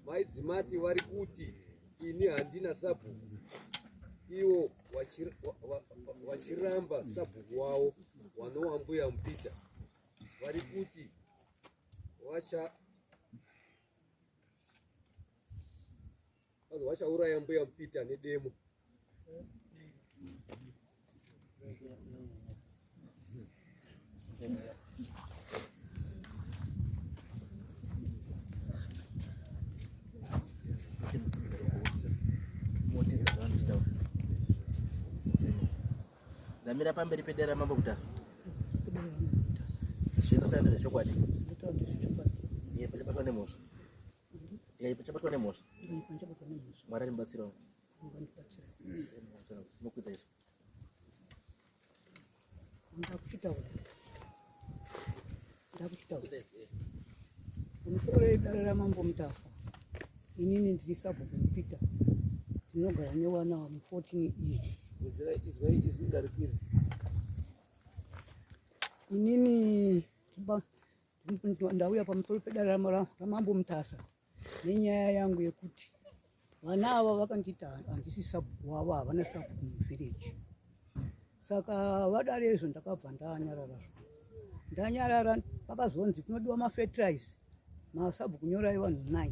Mai Dzimati vari kuti ini handina sabhuku, ivo vachiramba sabhuku wavo wanova mbuya Mupita. Vari kuti vacha vachauraya mbuya Mupita nedemo. Ndamira pamberi pedare ramambo Mutasa. Zvese saenda zvechokwadi. Ndiye pachabatwa nemhosva. Ndiye pachabatwa nemhosva. Mwari arimubatsirawo. Tinokwidza isu. Ndakuchitaura. Ndakuchitaura. Pamusoro edare raMambo Mutasa. Inini ndiri sabhuku Mupita. Ndinogara nevana mu 14 iyi. Wedzera izwai izwi ngarikwire. Inini ndauya pamusoro pedare raMambo Mutasa nenyaya yangu yekuti vana ava vakandiita handisi sabhuku wavo, havana sabhuku muvillage. Saka vadare izvo ndakabva ndanyarara zvangu. Ndanyarara pakazonzi kunodiwa mafertilize masabhuku nyorai vanhu 9.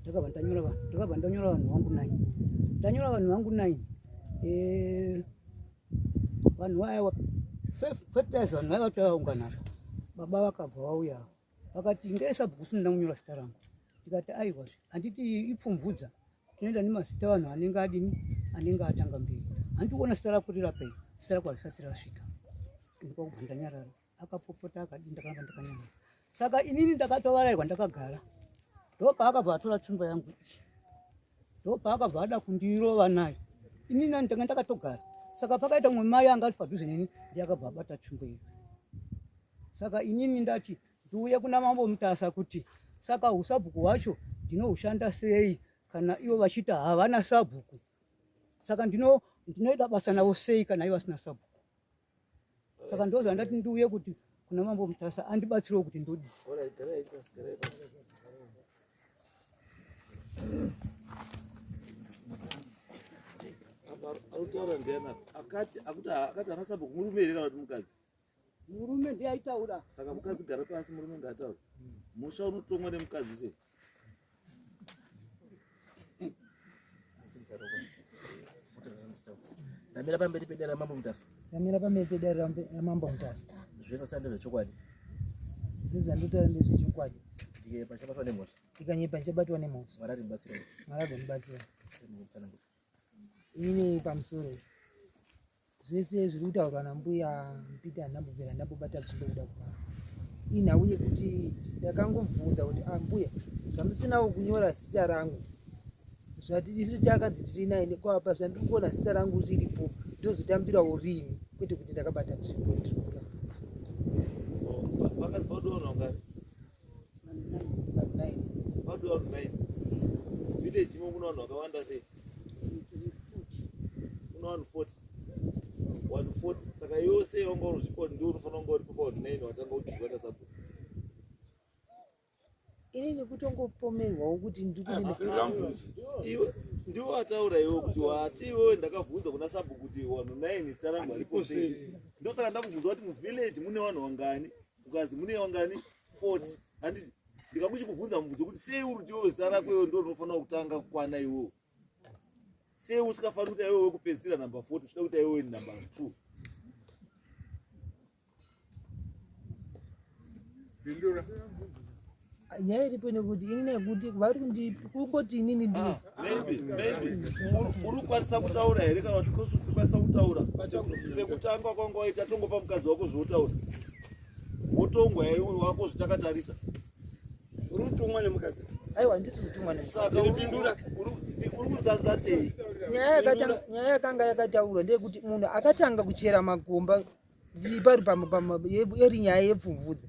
Ndakabva ndanyora vanhu, ndakabva ndanyora vanhu vangu 9. Ndanyora vanhu vangu 9. Vanhu vaya fertilize vanhu vaya vatovaungana. Baba vakabva vauya vakati ngei sabhuku usina kunyora zita rangu. Ndikati aiwa, handiti ipfumvudza tinoenda nemazita vanhu anenge adini anenge atanga mberi. Handiti kuona zita rako rirapei, zita rako harisati rasvika. Ndikakubva ndanyarara. Akapopota akadii, ndakaramba ndakanyarara. Saka inini ndakatovarairwa ndakagara. Ndopaakabva atora tsvimbo yangu iyi. Ndopaakabva ada kundirova nayo. Inini ndanga ndakatogara. Saka pakaita mumwe mai anga ari padhuze neni, ndiye akabva abata tsvimbo iyi. Saka inini ndati ndiuye kuna Mambo Mutasa kuti saka husabhuku hwacho ndinohushanda sei kana ivo vachiti havana sabhuku. Saka ndinoita basa navo sei kana ivo vasina sabhuku. Saka ndozvandati ndiuye kuti kuna Mambo Mutasa andibatsirewo kuti ndodii. Arikutaura ndiani apa? Akati akuti akati ana sabhuku murume here kana kuti mukadzi? Murume ndiye aitaura. Saka mukadzi gara pasi, murume ngaataure. Musha unotongwa nemukadzi sei? Ndamira pamberi pedare raMambo Mutasa. Ndamira pamberi pedare raMambo Mutasa. Zvese sande zvechokwadi. Zvese zvandotaura ndezvechokwadi. Ndikanyepa ndichabatwa nemhosva. Ndikanyepa ndichabatwa nemhosva. Mwari atindibatsira. Mwari agondibatsira. Inini pamusoro zvese zviri kutaurwa nambuya Mpita handambobvira ndambobata tsvimbo kuda kuvara. Inhau yekuti ndakangobvunza kuti ah, mbuya zvamusinawo kunyora zita rangu zvati isu takanzi tiri naine kwapa zvandiri kuona zita rangu riripo ndozotambirawo rini kwete kuti ndakabata tsvimbo ndiri kuramba. Vakazi padoona ungari Vanhu 9. Village imo kuna vanhu vakawanda sei? Kuna vanhu 40. Vanhu 40. Saka yose wanga uri zvipo ndiwe unofanira kunge uri pa vanhu 9 watanga kudyirwa nasabhuku. Inini kutongopomerwawo kuti ndiri ndiwe wataura iwe kuti wati iwewe ndakabvunza kuna sabhuku kuti vanhu 9 zita rangu haripo sei. Ndosaka ndakubvunza kuti muvillage mune vanhu vangani? Ukazi mune vangani? 40. Handiti ndikakuchikubvunza mubvunzo kuti sei uri kuti iwewe zita rako iwewe ndo rinofanira kutanga kukwana iwewe. Sei usikafaniri kuti iwewe wekupedzisira number 40 uchida kuti iwewe ni number 2. Pindura. Nyaya iripo nekuti ini nekuti vari kundi kungoti inini ndi Maybe, maybe. Uri kukwanisa kutaura here kana kuti kosi kukwanisa kutaura sekutanga kwanga waita tongopa mukadzi wako zvotaura. Wotongwa here wako zvitakatarisa. Uri kutumwa nemukadzi? Aiwa, handisi kutumwa nemukadzi. Saka uri uri kutsatsa Nyaya yakatanga nyaya yakanga yakataurwa ndeyekuti munhu akatanga kuchera makomba pari iri nyaya yepfumvudza.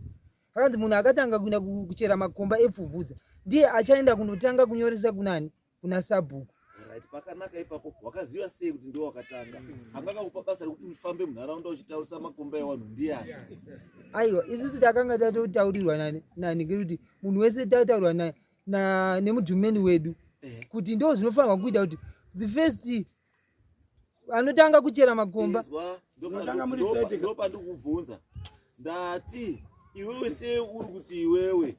Akanzi munhu akatanga kuenda kuchera makomba epfumvudza ndiye achaenda kunotanga kunyoresa kunani? Kuna sabhuku. Right, pakanaka ipapo. Wakaziva sei kuti ndiwe wakatanga? Anga akakupa basa rekuti ufambe munharaunda uchitaurisa makomba evanhu ndiani? Aiwa, isusu takanga tatotaurirwa nani nani ngekuti munhu wese tataurirwa na, na nemudhumeni wedu kuti ndo zvinofanirwa kuita kuti the first anotanga kuchera makomba. Izwa, Unotanga muri 30. Ndopandikubvunza. Ndati iwewe sei uri kuti iwewe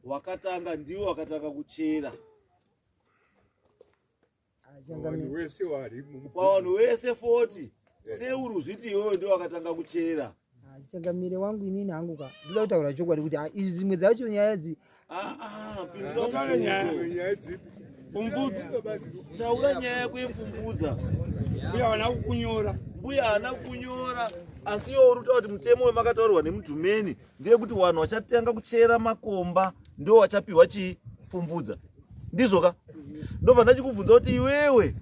wakatanga, ndiwe wakatanga kuchera? Changamire. Wese wari mu- Pavanhu vese 40, sei uri kuzviti iwewe ndiwe wakatanga kuchera? Ah, changamire wangu, inini hangu ka ndoda kutaura chokwadi kuti ah, izvi zvimwe dzacho nyaya dzi Ah, ah, pindura Taura nyaya. mubvunzo. Nyaya dzipi? Pfumvudza. Taura nyaya yako yepfumvudza. Mbuya vana kukunyora. Mbuya haana kunyora, asi iwe uri kutaura kuti mutemo wemakataurirwa nemudhumeni ndeyekuti vanhu vachatanga kuchera makomba ndo vachapiwa chii? Pfumvudza. Ndizvo ka? Ndobva ndachikubvunza kuti iwewe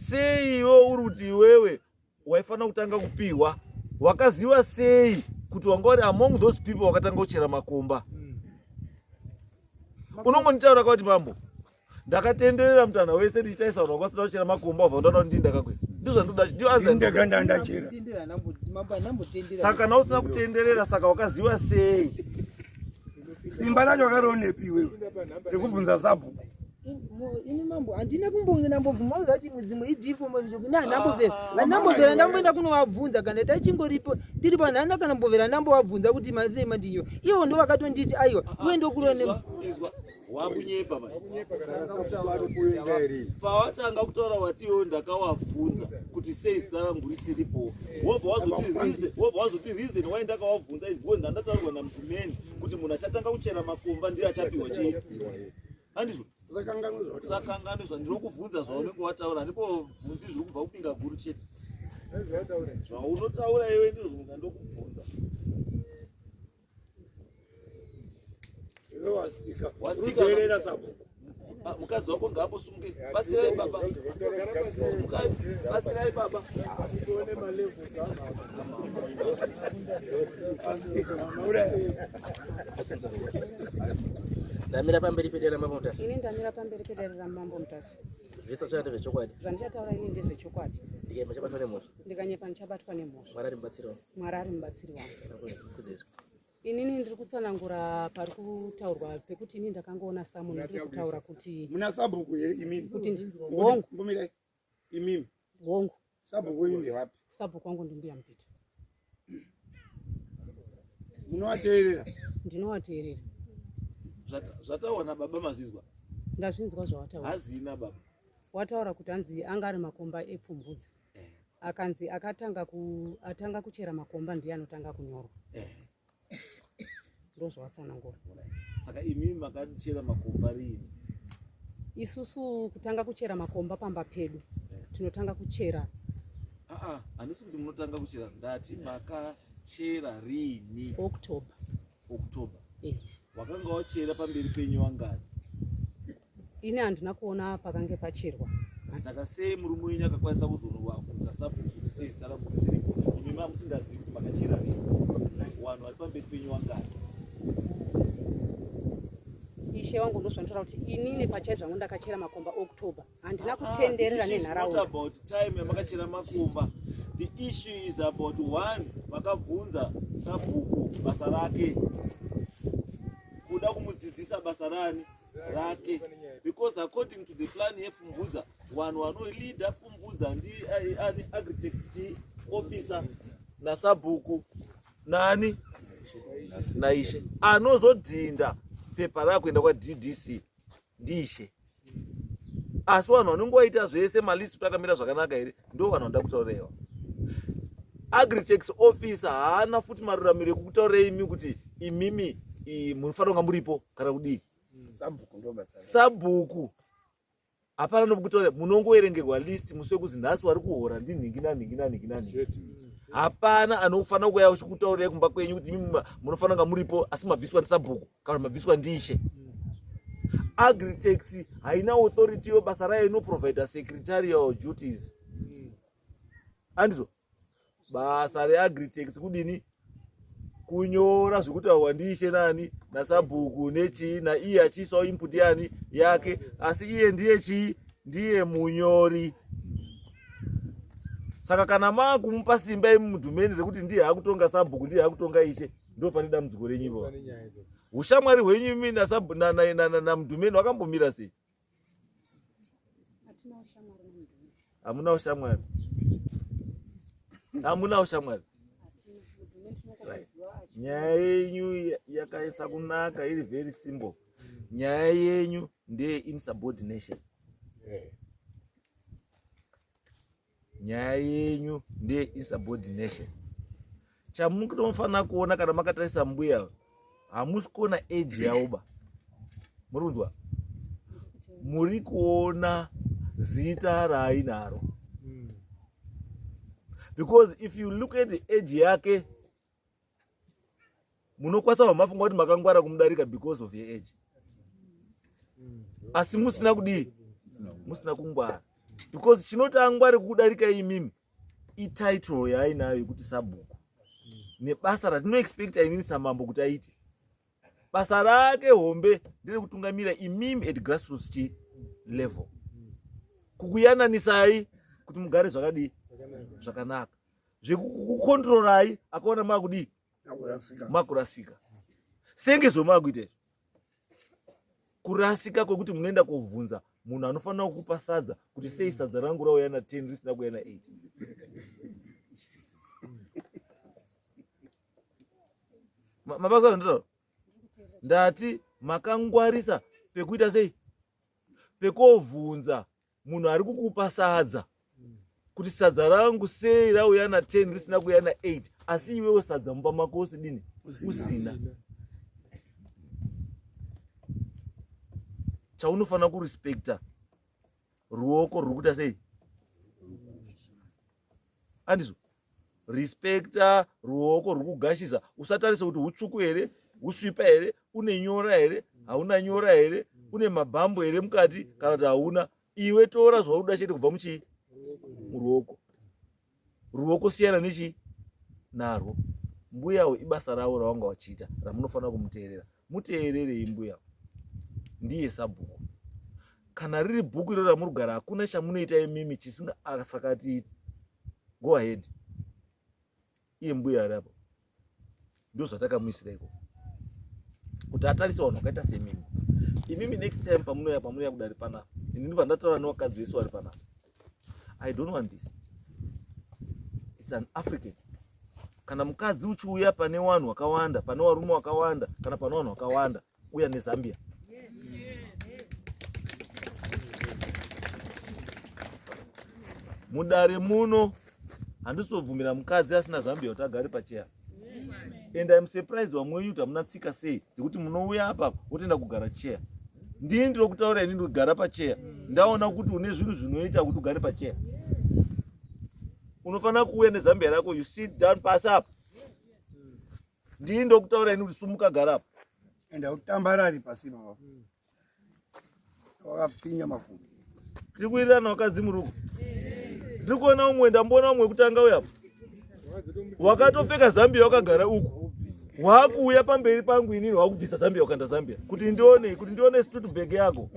sei iwe uri kuti iwewe waifanira kutanga kupiwa, wakaziva sei kuti wanga uri among those people wakatanga kuchera makomba? Unongonditaura kuti mambo, ndakatenderera mutana wese ndichitaisa vanhu vakasina kuchera makomba, wabva ndaona kuti ndini ndakakwira. Ndizvo zvandinoda, ndiyo answer. Ndega ndandachera. Ndambotendera, mambo andambotendera. Saka kana usina kutenderera, saka wakaziva sei? Simba racho akarionepi iwewe rekubvunza sabhuku? Ini mambo handina kumbonge ndambobvuma kuti imwe dzimwe idifomandambovera vandambovera ndamboenda kunovabvunza kana tachingoripo tiri panhana kana mbovera ndambovabvunza kuti masei mandinyo, ivo ndo vakatonditi aiwa, iwe ndokurone. Izwa, izwa, wakunyepa manje. Kuenda here? Pawatanga kutaura wati iwe ndakawabvunza kuti sei zita rangu risiripo, wobva wazoti reason why ndakawabvunza is because ndandataurwa namutumeni kuti munhu achatanga kuchera makomba ndiye achapiwa chii, handizvo? Usakanganwe zvawataura. Usakanganwe, ndinokubvunza zvaunenge wataura, handikobvunzi zviri kubva kupinga guru chete. Zvaunotaura iwe ndizvo zvinonga ndokubvunza. Iwe wastika. Wastika. Unoteerera sabhuku. Ah, mukadzi wako ngaambosumuke. Batsirai baba. Sumukai, batsirai baba. Ure. Ndamira pamberi pedare raMambo Mutasa. Ini ndamira pamberi pedare raMambo Mutasa. Zvese zvachati zvechokwadi. Zvandichataura ini ndezvechokwadi. Ndikaima chabatwa nemhosva. Ndikanyepa ndichabatwa nemhosva. Mwari ari mubatsiri wangu. Mwari ari mubatsiri wangu. Kudza izvo. Inini ndiri kutsanangura pari kutaurwa pekuti ini ndakangoona samunhu ndiri kutaura kuti Muna sabhuku here imimi? Kuti hongu. Mbomirai. Imimi. Hongu. Sabhuku wenyu ndewapi? Sabhuku wangu ndimbuya Mupita. Munovateerera? Ndinovateerera. Zvataurwa nababa mazvizwa? Ndazvinzwa zvawataura. Hazina baba. Wataura kuti hanzi anga ari makomba epfumvudza, akanzi akatanga ku, atanga kuchera makomba ndiye anotanga kunyorwa. Ndozvawatsanangura. Saka imimi makachera makomba riini? Isusu kutanga kuchera makomba pamba pedu tinotanga kuchera Aa, handisi kuti munotanga kuchera, ndati makachera riini? October. October? Eh. Wakanga wachera pamberi penyu wangani? Ini handina kuona pakange pacherwa. Saka sei murume wenyu akakwanisa kuzonovabvunza sabhuku kuti sei zita rangu risiripo, imi mamusingazivi kuti makachera rini? Vanhu vari pamberi penyu wangani? Ishe wangu, ndozvandinotaura kuti inini pachaizvangu ndakachera makomba October, handina kutenderera Ah, the issue is not nenharaunda. about time yamakachera makomba. The issue is about one, makabvunza sabhuku basa rake, kuda kumudzidzisa basa rani rake, because according to the plan yepfumvudza, vanhu vanoleada pfumvudza ndi ani? Agritex chi officer nasabhuku nani naishe. Anozodhinda pepa rakuenda kwaDDC ndiishe, asi vanhu vanonge vaita zvese malist kuti akamira zvakanaka here ndo vanhu vanoda kutaurewa. Agritex officer haana futi maruramiro ekukutaurei imi kuti imimi munofanira kunga muripo kana kudii. Sabhuku ndo basa rake. Sabhuku hapana nokutaura, munongoerengerwa list musi wekuzi nhasi wari kuhora ndinhingi nanhingi nanhingi nanhingi. Hapana anofanira kuuya uchikutaurirai kumba kwenyu kuti imimi munofanira kunga muripo, asi mabviswa ndisabhuku kana mabviswa ndiishe. Agritex haina authority yo, basa rayo inoprovida secretarial duties, andizvo? Basa reAgritex kudini? Kunyora zvekutaurwa ndiishe nani nasabhuku nechii, naiye achiisawo input yani yake, asi iye ndiye chii? Ndiye munyori. Saka kana maakumupa simba imi mudhumeni rekuti ndiye akutonga sabhuku, ndiye akutonga ishe, ndo pane dambudziko renyu ivo. Ushamwari hwenyu imi namudhumeni wakambomira sei? Hamuna ushamwari. Hamuna ushamwari. Nyaya yenyu yakaisa kunaka iri very simple. Nyaya yenyu ndeye insubordination. Nyaya yenyu ndeye insubordination. Chamunofanira kuona kana makatarisa mbuya, hamusi kuona age yavo ba. Muri kunzwa? Muri kuona zita raainaro. Because if you look at the age yake, munokwanisa vamafunga kuti makangwara kumudarika because of your age. Asi musina kudii? Musina kungwara. Because chinoti angware kukudarika imimi ititle yaainayo yekuti sabhuku nebasa ratinoexpecta inini samambo kuti aite. Basa rake hombe nderekutungamira imimi at grassroots chi level, kukuyananisai kuti mugare zvakadii zvakanaka, zvekukukontrorai akaona makudii makurasika, senge zvomakuita izvi kurasika kwekuti munoenda kobvunza munhu anofanira kukupa sadza kuti sei sadza rangu rauya na 10 risina kuuya na 8. Mabasa ndiro ndati makangwarisa pekuita sei pekovhunza munhu ari kukupa sadza kuti sadza rangu sei rauya na 10 risina kuuya na 8, asi iwewo sadza mumba mako usidini usina. Chaunofanira kurespekta ruoko ruri kuita sei, andizvo? Respekta ruoko ruri kugashisa, usatarise kuti hutsvuku here, husvipa here, une nyora here, hauna nyora here, une mabhambo here mukati kana kuti hauna. Iwe tora zvaunoda chete kubva muchii muruoko. Ruoko siyana nechii narwo. Mbuyawo ibasa ravo ravanga vachiita ramunofanira kumuteerera. Muteererei mbuyawo, ndiye sabhuku. Kana riri bhuku iro ramuri kugara, hakuna chamunoita imimi chisinga asakati go ahead. Iye mbuya ari apo, ndo zvatakamuisira iko kuti atarise vanhu vakaita semimi. Imimi next time pamunouya pamunouya kudare panapa, ini ndibva ndataura nevakadzi vese vari panapa, I don't want this. It's an African. Kana mukadzi uchiuya pane vanhu vakawanda, pane varume vakawanda, kana pane vanhu vakawanda, uya neZambia. Mudare muno handisobvumira mukadzi asina Zambia kuti agare pacheya. And I'm surprised vamwe wenyu kuti hamuna tsika sei dzekuti munouya apa wotoenda kugara cheya. Ndini ndiri kutaura ini ndikugara pacheya, ndaona kuti une zvinhu zvinoita kuti ugare pacheya. Unofanira kuuya neZambia rako, you sit down pasi apa. Ndini ndokutaura ini kuti sumuka, gara apa. Ende hautambarari pasi baba, wakapfinya makumbo. Tiri kuwirirana vakadzi muruko? Tiri kuona umwe, ndamboona umwe kutanga uya wakatopfeka Zambia wakagara uku, wakuuya pamberi pangu inini wakubvisa Zambia ukaenda Zambia kuti ndione, kuti ndione stutbag yako.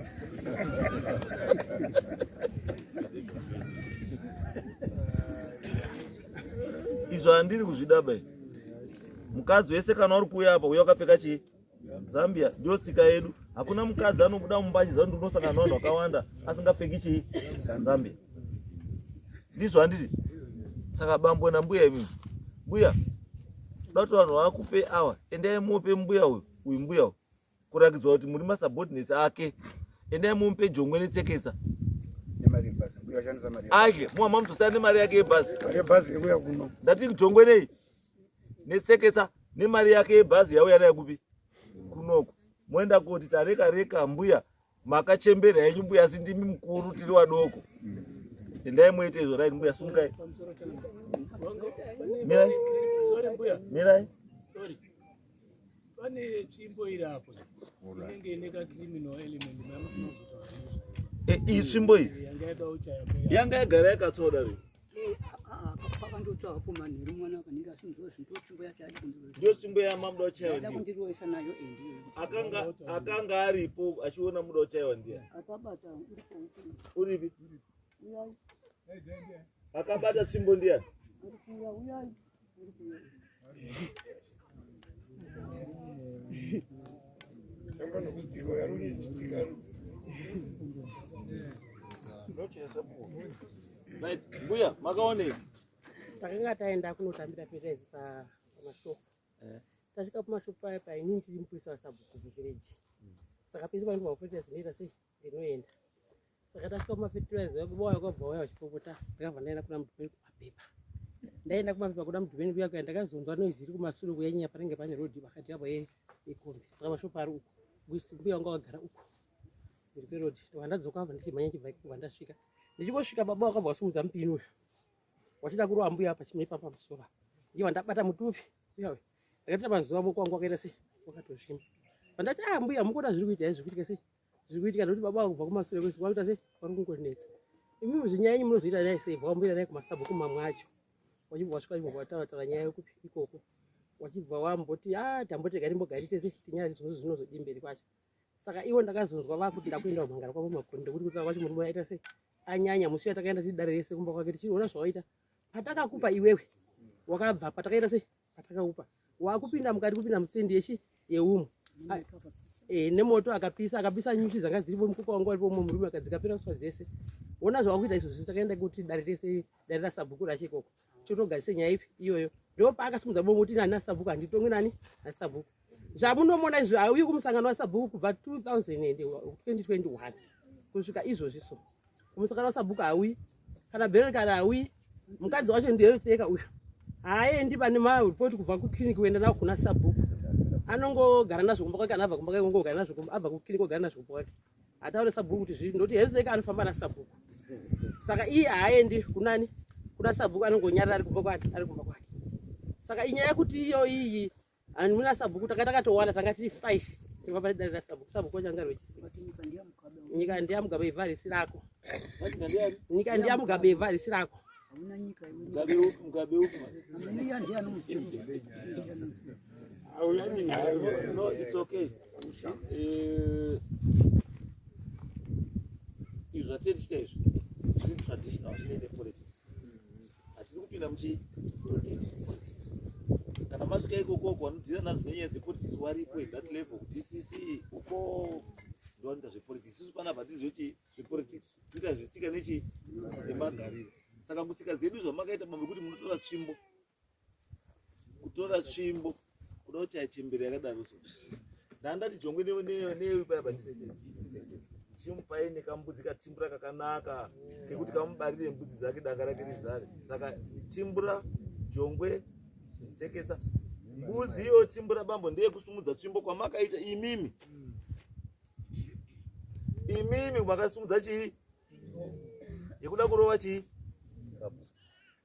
Izvo handiri kuzvidaba izvi. Mukadzi wese kana uri kuuya apa, uya wakapfeka chii? Zambia. Ndio tsika yedu. Hakuna mukadzi anobuda mumba achiziva kuti unosangana nevanhu vakawanda asingapfeki chii? Zambia. Ndizvo handiti? Saka bambo nambuya imimi, mbuya da kuti vanhu vakupe awa, endai mupe mbuya uyu, uyu mbuya uyu, kurakidzwa kuti muri masubordinates ake. Endai mumupe jongwe netseketsa nemari yebhazi. Mbuya ashandisa mari ake, muwa mamuzosara nemari yake yebhazi. Mari yebhazi yekuya kuno. Ndati jongwe nei netseketsa nemari yake yebhazi yauya nayo kupi kunoku. Moenda koti tareka reka mbuya, makachembera henyu mbuya, asi ndimi mukuru, tiri wadoko. Endai muite izvo. Right, mbuya, sumukai, mirai, mirai. Sorry. Pane tsvimbo iri apo inenge ine kacriminal element mamusina kuzotaura nezvayo. Iyi tsvimbo iyi Yanga yada uchaya. Yanga yagara yakatsoda re. Pakandotsva hapo manheru mwana akanenge asinzwa zvinhu tsvimbo yacho adi kundiroesa. Ndiyo tsvimbo yamamuda kuchaiwa Yaida ndiyo. kundiroesa nayo eh ndiyo. Akanga aripo achiona muda kuchaiwa ndiye. Akabata uripo uko. Uripi? Uyai. Akabata tsvimbo ndiyani? Ari kuuya uyai. Ari kuuya. Sanga nokustika yarunyitika. Right, mbuya makaonei? Takanga taenda kunotambira fertilizer pamashopu. Tasvika pamashopu paya paya, inini ndiri mupurisa wasabhuku kuvhireji, saka pese panobva fertilizer ndinoita sei, ndinoenda. Saka tasvika pamafertilizer, vauya kwabva vauya vachipopota. Ndakabva ndaenda kuna Mudhumeni kumapepa. Ndaenda kumapepa kuna Mudhumeni kuya kuya, ndakazonzwa noise iri kumasure kuyanyanya, panenge pane rodhi pakati apo yekombi. Saka mashopu ari uku, mbuya wanga wagara uku mberi kwerodhi. Ndobva ndadzoka, abva ndichimhanya chibva ikubva ndasvika. Ndichingosvika, baba wakabva wasimudza mupini uyu wachida kurova mbuya pachimei pamusoro apa. Ndiye ndabata mutupi uyawe, ndakaita mazuva moko wangu wakaita sei, wakatosvimba. Pandati, "Ah mbuya, mukuona zviri kuita izvi, kuitika sei, zviri kuitika nekuti baba vakubva kumasure kwese wakuita sei, vari kungonetsa imimi zvinyaya yenyu munozoita naye sei?" Bva wamboenda naye kumasabhuku mamwe acho, wachibva wasvika, wachibva wataura taura nyaya yekupi ikoko, wachibva wamboti, "A tamboti rega timbogari tese tinyaya zvino zvinozodii mberi kwacho." Saka ivo ndakazonzwa vakuti ndakuenda kumhangara kwavo Makoni, ndekuti kutaura kwacho murume aita sei, anyanya. Musi watakaenda tiri dare rese kumba kwake tichiona zvawaita, patakakupa iwewe wakabva, patakaita sei, patakakupa wakupinda mukati, kupinda mustendi yechi yeumu nemoto, akapisa, akapisa nyuchi dzanga dziripo, mukuka wangu waripo umwe murume akadzikapira kuswa dzese. Ona zvawakuita izvozvi. Takaenda kuti dare rese, dare rasabhuku racho ikoko, chotogadzise nyaya ipi iyoyo. Ndo paakasimudza bomo kuti nani nasabhuku handitongwi nani nasabhuku. Zvamunomona izvo, auyi kumusangano wasabhuku kubva 2021 kusvika izvozvi. So kumusangano wasabhuku hauyi, kana bhero kana hauyi. Mukadzi wacho ndeyoteka uyu, haaendi pane maripoti kubva kukliniki kuenda nawo kuna sabhuku. Anongogara nazvo kumba kwake. Kana abva kumba kwake, ongogara nazvo abva kukliniki ogara nazvo kumba kwake, hataure sabhuku kuti zvii. Ndoti hezeka anofamba nasabhuku, saka iye haaendi kunani, kuna sabhuku, anongonyarara ari kumba kwake, ari kumba kwake. Saka inyaya yekuti iyo iyi handimuna sabhuku, tanga takatowanda, tanga tiri 5 tifamba dare rasabhuku. Sabhuku wacho anga ari wechisix. Nyika ndeyaMugabe, ivhu harisi rako. Nyika ndeyaMugabe, ivhu harisi rako. Hauna nyika iwe. Mugabe upi? Mugabe upi? Amene ndiye anomuziva. No, it's okay. Izvi zvatiri tichita izvi zviri traditional, zvinei nepolitics. Hatiri kupinda muchi politics. Kana masvika ikoko, vanodeala nadzo nenyaya dzepolitics waripo at that level, kuDCC uko ndovanoita zvepolitics. Isusu panapa hatiri zvechi zvepolitics, toita zvetsika nechi nemagariro. Saka mutsika dzedu, zvamakaita mambo kuti munotora tsvimbo, kutora tsvimbo kuda kuchaya chembere yakadaro, so ndandati jongwe neipa chimupai nekambudzi katimbura kakanaka kekuti kamubarire mbudzi dzake, danga rake rizare. Saka timbura, jongwe, tseketsa mbudzi iyo. Timbura bambo ndeyekusumudza tsvimbo kwamakaita imimi. Imimi makasumudza chii yekuda kurova chii?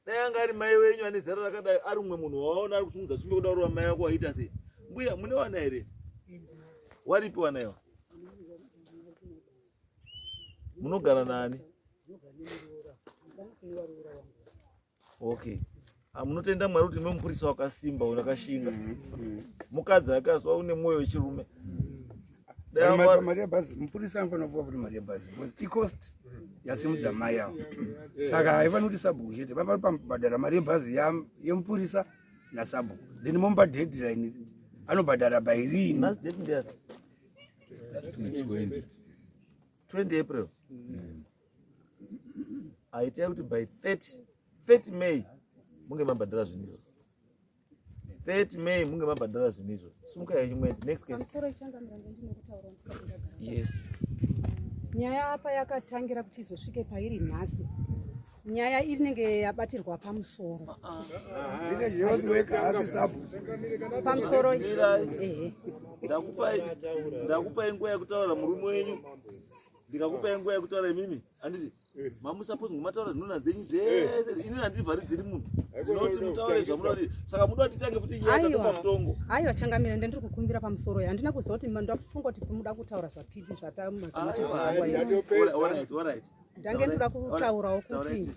Dai anga ari mai wenyu ane zera rakadai, ari mumwe munhu wawaona ari kusumudza tsvimbo kuda kurova mai wako, waita sei? Mbuya, mune wana here? Waripi wana iwa? Munogara nani? Okay. Ah, munotenda Mwari kuti memupurisa wakasimba, unakashinga. Mukadzi akazwa une mwoyo wechirume. Dai Mari yebhazi, mupurisa anofanira kupuwa futi mari yebhazi because icost yasimudza mai avo. Saka haifaniri kuti sabhuku chete, vanofanira pabhadhara mari yebhazi yemupurisa nasabhuku, then momupa deadline, anobhadhara by rini. Last date ndeyani? 20 April. Aitai kuti by 30 May munge mabhadhara zvinhu izvo. 30 May munge mabhadhara zvinhu izvo. Sumuka yenyu mwende. Next case. Pamusoro, ichangamira, ndinokutaura ndisati ndadzoka. Yes. Nyaya apa yakatangira kuti izosvike pairi nhasi, nyaya inenge yabatirwa pamusoro. Asi sabhuku. Pamusoro. Mirai. Ehe. Ndakupai nguva yekutaura murume wenyu, ndikakupai nguva yekutaura imimi, handiti? Mamusapozi ngomataura zvinona dzenyu dzese. Inini handivharidziri munhu, ndinoti mutaure zvamunoda kuti. Saka muda kuti tichange futi nyaya tatopa mutongo? Aiwa changamira, ndendiri kukumbira pamusoro. Handina kuziva kuti ndafunga kuti muda kutaura zvapidi. Alright, alright. Ndange ndoda kutaurawo kuti Alright.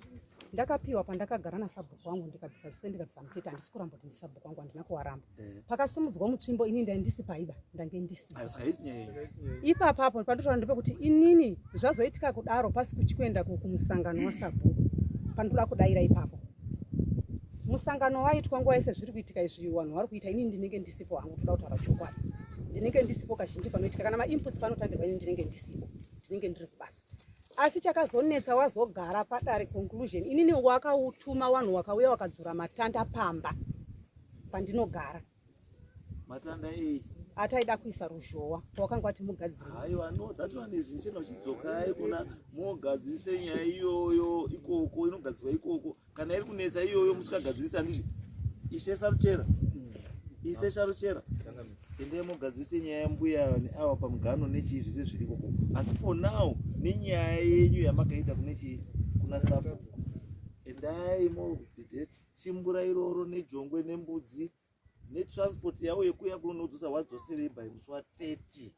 Ndakapiwa pandakagara nasabhuku wangu, ndikabvisa zvise, ndikabvisa mutete. Handisi kuramba kuti ndisabhuku wangu, handina kuwaramba. Pakasimudzwa mutsvimbo, ini ndandisi paiba, ndange ndisipo. Ayo, saka haisi nyaya yenyu. Ipapapo pandotaura ndepekuti inini zvazoitika kudaro pasi kuchikuenda kumusangano wasabhuku, pandoda kudayira ipapo. Musangano waitwa nguva yese zviri kuitika izvi, vanhu vari kuita, inini ndinenge ndisipo hangu. Toda kutaura chokwadi, ndinenge ndisipo kazhinji panoitika kana mainputs panotambirwa, inini ndinenge ndisipo, ndinenge ndiri kubasa. Asi chakazonetsa, wazogara padare, conclusion, inini wakautuma vanhu wakauya wakadzura matanda pamba pandinogara. Matanda ei? Ataida kuisa ruzhowa, pawakanga wati mugadzire. Aiwa, no, that one is muchena uchidzokai kuna mogadzirise nyaya iyoyo ikoko, inogadzirwa ikoko. Kana iri kunetsa iyoyo musikagadzirisi, handizvo? Ishe Saruchera, Ishe Saruchera, endai mogadzirise nyaya yambuya neawa pamugano nechii, zvese zviri ikoko. Asi for now, nenyaya yenyu yamakaita kune chii, kuna sabhuku, endai mochimbura iroro nejongwe nembudzi netransport yavo yekuuya kunonodzosa, wadzoserei by musi wa30.